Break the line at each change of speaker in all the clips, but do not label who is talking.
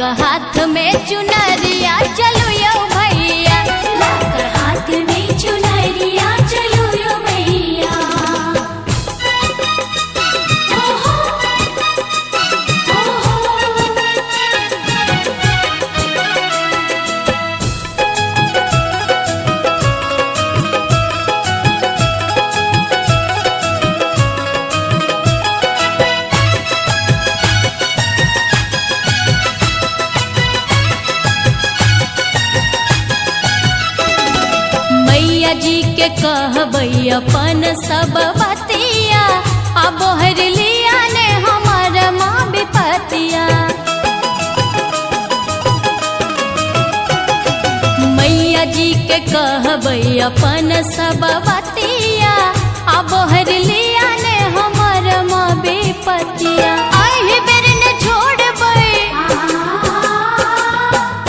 लक हाथ में चुनरिया चलू यो भैया।
लक हाथ में चुनरिया चलू यो भैया। ओ हो ओ हो।
मैया जी के कहबै अपन सब बतिया, आ बोहर लिया ने हमार माँ विपतिया। मैया जी के कहबै अपन सब बतिया, आ बोहर लिया ने हमार माँ विपतिया। आहि बेर ने छोड़बै,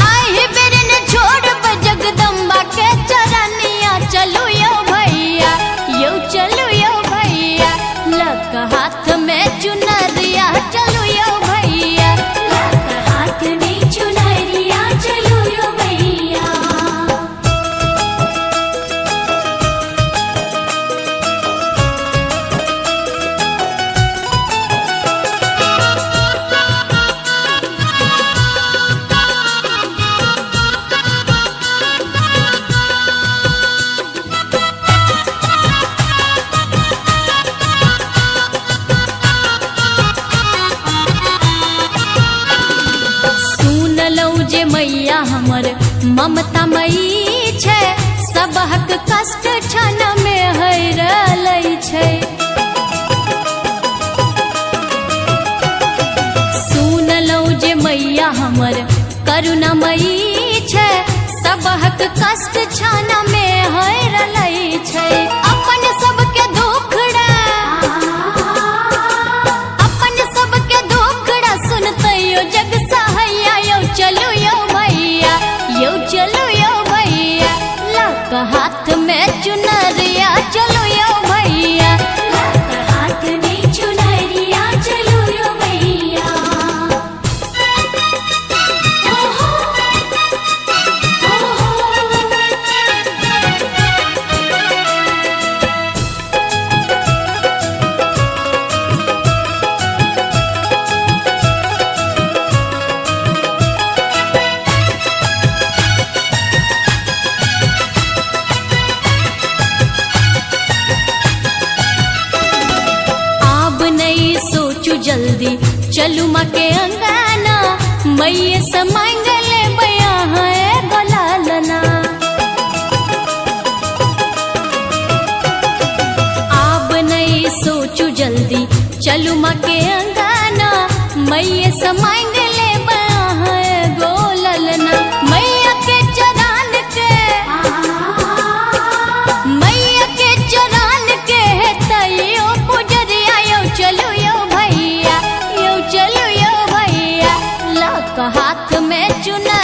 आहि बेर ने छोड़बै जगदम्बा के चरनिया चलू यो भैया, यो चलू यो भैया। लक हाथ में चुनरिया चलू यो भैया।
लक हाथ में चुनरिया चलू यो भैया।
सुनलौ जे मैया हमर ममता मई छै, सबहक कष्ट क्षण में हरलै छै। सुनलौ जे मैया हमर करुणामयी छै, सबहक कष्ट क्षण में हरलै छै। अपन सबके दुखड़ा, अपन सबके दुखड़ा सुनते यो जग सहैया, यो चलू यो भैया, यो चलू यो भैया। लक हाथ में चुनरिया चलू यो भैया।
लक हाथ में चुनरिया चलू यो भैया। ओ हो ओ हो।
आब नहीं सोचू जल्दी चलू माँ के अंगना, मैये से मांग ले बया है गोलालना। आब नहीं सोचू जल्दी चलू माँ के अंगना, मैये से मांग ले बया है गोललना। मैया के चरण के, मैया के चरण के है तैयो पुजरिया, यो चलू यो भैया, यो चलू यो भैया। लक हाथ में चुनरिया।